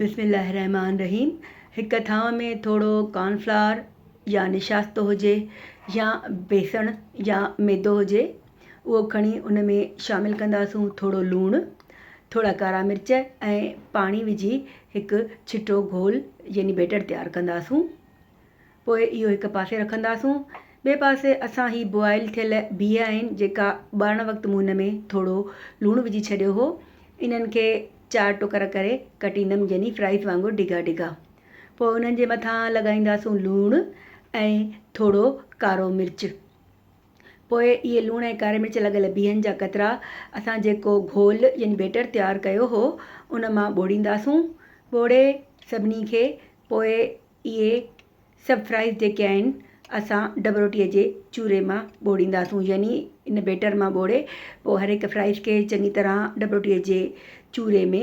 بسم الله الرحمٰن الرحيم هڪ ٿانء ۾ ٿورو ڪارن فلاور يا نشاستو هجي يا بيسڻ يا ميدو هجي اهو کڻي ان ۾ شامل ڪنداسون ٿورو لوڻ ٿورا ڪارا مرچ ۽ پاڻي وجهي هڪ ڇٽو گهول يعني بيٽر تيار ڪنداسون پوء اهو هڪ پاسي رکنداسون. ٻئي پاسي اسان هي بوائل ٿيل بيهه آهن جيڪا ٻارڻ وقت مون هن ۾ ٿورو لوڻ وجهي ڇڏيو هو. انهن کي چار ٽڪر ڪري ڪٽيندم يعني فرائيز وانگر ڊگها ڊگها. پوء انهن جي مٿان لڳائينداسون لوڻ ۽ ٿورو ڪارو مرچ. پوء اهي لوڻ ۽ ڪاري مرچ لڳل بيهن جا قطرا اسان جيڪو گهول يعني بيٽر تيار ڪيو هو ان مان ٻوڙينداسون. ٻوڙي سڀني کي پوء اهي سڀ فرائز جيڪي آهن اسان ڊبروٽيء جي چوري مان ٻوڙينداسون يعني ان بيٽر مان ٻوڙي پوء هر هڪ فرائز کي چڱي طرح ڊبروٽيء جي چوري ۾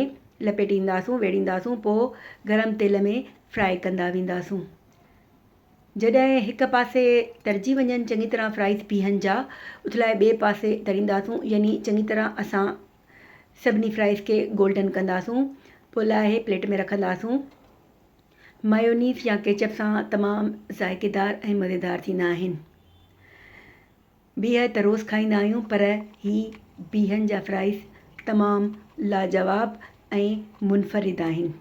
لپيٽينداسون ويڙهينداسون پوء گرم تيل ۾ فرائي ڪندا وينداسون جڏهن هڪ پاسي ترجي وڃن چڱي طرح فرائز بيهن جا اٿلائي ٻئي پاسي ترينداسون يعني چڱي طرح اسان سڀني فرائز کي گولڊن ڪنداسون پوء لاهي پليٽ ۾ رکنداسون مايونيز يا ڪيچپ سان تمام ذائقيدار ۽ مزيدار ٿيندا آهن. بيهه ته روز کائيندا آهيون پر هي بيهن جا فرائز تمام لاجواب ۽ منفرد آهن.